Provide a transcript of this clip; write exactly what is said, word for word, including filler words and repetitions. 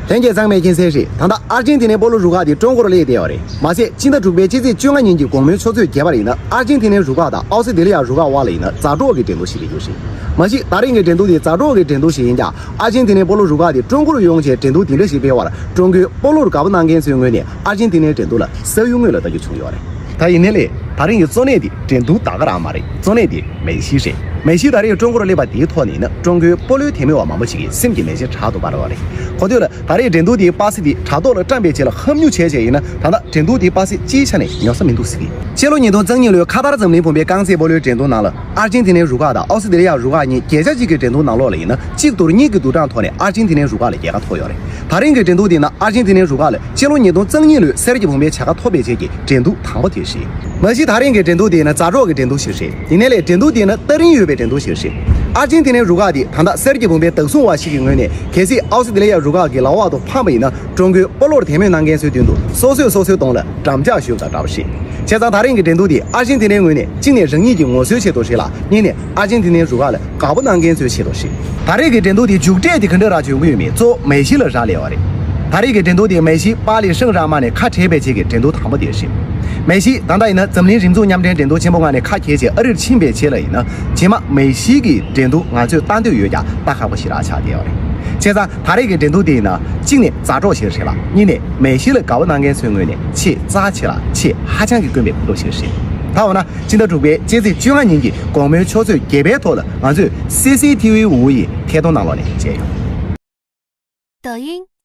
ལྷན་རྒྱས་ཚང་མས་མཁྱེན་གསལ་རེད། ད་ལྟ་ཨར་ཇེན་ཐི་ནའི་སྤོ་ལོ་རུ་ཁག་དེ་ཀྲུང་གོར་སླེབས་བསྡད་ཡོད་རེད། མ་ཟད་སྤྱི་ཟླ་དྲུག་པའི་ཕྱི་ཚེས་བཅོ་ལྔ་ཉིན་གྱི་དགོང་མོའི་ཆུ་ཚོད་བརྒྱད་པར་ཡིན་ན་ཨར་ཇེན་ཐི་ནའི་རུ་ཁག་དང་ཨའུ་སི་ཏྲེ་ལི་ཡ་རུ་ཁག་དབར་ལ་ཡིན་ན་མཛའ་གྲོགས་ཀྱི་འགྲན་བསྡུར་ཞིག་སླེབས་ཡོད་རེད། མ་གཞི་ད་རིང་གི་འགྲན་བསྡུར་དེ་མཛའ་གྲོགས་ཀྱི་འགྲན་བསྡུར་ཞིག་ཡིན་ཀྱང་ཨར་ཇེན་ཐི་ནའི་སྤོ་ལོ་རུ་ཁག་དེ་ཀྲུང་གོར་ཡོང་བྱས་འགྲན་བསྡུར་དེ་འདྲ་ཞིག་སྤེལ་བར་ཀྲུང་གོའི་སྤོ་ལོ་རུ་དགའ་པོ་གནང་མཁན་ཚོའི་ངོས་ནས་ཨར་ཇེན་ཐི་ནའི་འགྲན་བསྡུར་ལ་ས་ཡུལ་དངོས་ལ་ལྟ་རྒྱུ་བྱུང་ཡོད་རེད། ད་ཡིན་ནའི་ལས་ད་རིང་གི་གཙོ་གནད་དེ་འགྲན་བསྡུར་ད་ག་རང་མ་རེད། གཙོ་གནད་དེ་མེ་སི་རེད། མེ་སི་ད་རེས་ཀྲུང་གོར་སླེབས་པ་དེའི་ཐོག་ནས་ནི་ཀྲུང་གོའི་སྤོ་ལོའི་དད་མོས་པ་མང་པོ་ཞིག་གི་སེམས་ཀྱི་མེ་ལྕེ་དྲག་ཏུ་འབར་བ་རེད། གོ་ཐོས་ལ་ད་རེས་འགྲན་བསྡུར་དེའི་པ་སེ་དེ་དྲ་ཐོག་ལ་བཀྲམ་པའི་རྗེས་ལ་ཧབ་ཉུག་བྱས་བྱས་ཡིན་ན་ད་ལྟ་འགྲན་བསྡུར་དེའི་པ་སེ་སྤྱིའི་ཆ་ནས་ཉོ་ས་མི་འདུག་ཟེར་གི། ཕྱི་ལོ་ཉིས་སྟོང་རྩ་གཉིས་ལོའི་ཁ་ཐར་འཛམ་གླིང་བུམ་པའི་རྐང་རྩེད་སྤོ་ལོའི་འགྲན་བསྡུར་ནང་ལ་ཨར་ཇེན་ཐི་ནའི་རུ་ཁག་དང་ཨའུ་སི་ཏྲེ་ལི་ཡ་རུ་ཁག་གཉིས་བརྒྱད་ཆ་གཅིག་གི་འགྲན་བསྡུར་ནང་ལོགས་ལ་ཡིན་ན་གཅིག་བསྡུར་གཉིས་ཀྱི་བསྡུར་གྲངས་ཐོག་ནས་ཨར་ཇེན་ཐི་ནའི་རུ་ཁག་ལ་རྒྱལ་ཁ་ཐོབ་ཡོད་རེད། ད་རིང་གི་འགྲན་བསྡུར་དེ་ནང་ཨར་ཇེན་ཐི་ནའི་རུ་ཁག་ལ་སྤྱི་ལོ་ཉིས་སྟོང་རྩ་གཉིས་ལོའི་གསེར་གྱི་བུམ་པའི་བྱ་དགའ་ཐོབ་པའི་རྗེས་ཀྱི་འགྲན་བསྡུར་དང་པོ་དེ་རེད། མ་གཞི་ད་རིང་གི་འགྲན་བསྡུར་དེ་ནི་མཛའ་གྲོགས་ཀྱི་འགྲན་བསྡུར་ཞིག་རེད། ཡིན་ནའི་ལས་འགྲན་བསྡུར་དེ་ནི་ལྟ་རིན་ཡོད་པའི་འགྲན་བསྡུར་ཞིག་རེད། ཨར་ཇེན་ཐི་ནའི་རུ་ཁག་དེ་ད་ལྟ་གསེར་གྱི་བུམ་པའི་བདག་སྲུང་བ་ཞིག་གི་ངོས་ནས་གལ་སྲིད་ཨའུ་སི་ཏྲེ་ལི་ཡ་རུ་ཁག་གི་ལག་འོག་ཏུ་འཕངས་པ་ཡིན་ན་ཀྲུང་གོའི་སྤོ་ལོར་དད་མོས་གནང་མཁན་ཚོའི་མདུན་དུ་སོ་སོས་སོ་སོའི་གདོང་ལ་འགྲམ་ལྕག་གཞུས་པ་དང་འདྲ་བ་རེད། བྱས་ཙང་ད་རིང་གི་འགྲན་བསྡུར་དེ་ཨར་ཇེན་ཐི་ནའི་ངོས་ནས་གཅིག་ནས་རང་ཉིད་ཀྱི་ངོ་སོའི་ཆེད་དུ་རེད་ལ་གཉིས་ནས་ཨར་ཇེན་ཐི་ནའི་རུ་ཁག་ལ་དགའ་པོ་གནང་མཁན་ཚོའི་ཆེད་དུ་རེད། ད་རེས་ཀྱི་འགྲན་བསྡུར་དེ་མཇུག་འབྲས་དེ་ག་འདྲ་རག་བྱུང་གི་ཡོད་མེད་གཙོ་བོ་མེ་སི་ལ་རག་ལས་པ་རེད། ད་རེས་ཀྱི་འགྲན་བསྡུར་དེ་མེ་སི་པཱ་ལི་ཧྲེང་རཱ་མ་ནས་ཁ་བྲལ་བའི་རྗེས་ཀྱི་འགྲན་བསྡུར་དང་པོ་དེ་རེད། མེ་སི་ད་ལྟ་ཡིན་ན་འཛམ་གླིང་རིམ་འཛུགས་མཉམ་འབྲེལ་འགྲན་བསྡུར་ཆེན་པོ་ལྔ་ནས་ཁ་གྱེས་རྗེས་ཨ་རིར་ཕྱིན་པའི་རྗེས་ལ་ཡིན་ན་རྗེས་མ་མེ་སི་གི་འགྲན་བསྡུར་ང་ཚོས་ལྟ་འདོད་ཡོད་ཀྱང་ལྟ་ཁག་པོ་ཞིག་རག་ཆགས་བསྡད་པ་རེད། བྱས་ཙང་ད་རེས་ཀྱི་འགྲན་བསྡུར་དེ་ཡིན་ན་གཅིག་ནས་མཛའ་གྲོགས་ཞིག་རེད་ལ་གཉིས་ནས་མེ་སི་ལ་དགའ་པོ་གནང་མཁན་ཚོའི་ངོས་ནས་ཆེས་རྩ་ཆེ་ལ་ཆེས་ཧ་ཅང་གི་དཀོན་པའི་ཕུང་པོ་ཞིག་རེད། ད་འོ་ན་སྤྱི་ཟླ་དྲུག་པའི་སྤྱི་ཚེས་བཅོ་ལྔ་ཉིན་གྱི་དགོང་མོའི་ཆུ་ཚོད་བརྒྱད་པའི་ཐོག་ལ་ང་ཚོས་སི་སི་ཐི་ཝི་འུ་ཡི་ཐད་གཏོང་ནང་ལོགས་ནས་མཇལ་ཡོང་། 抖音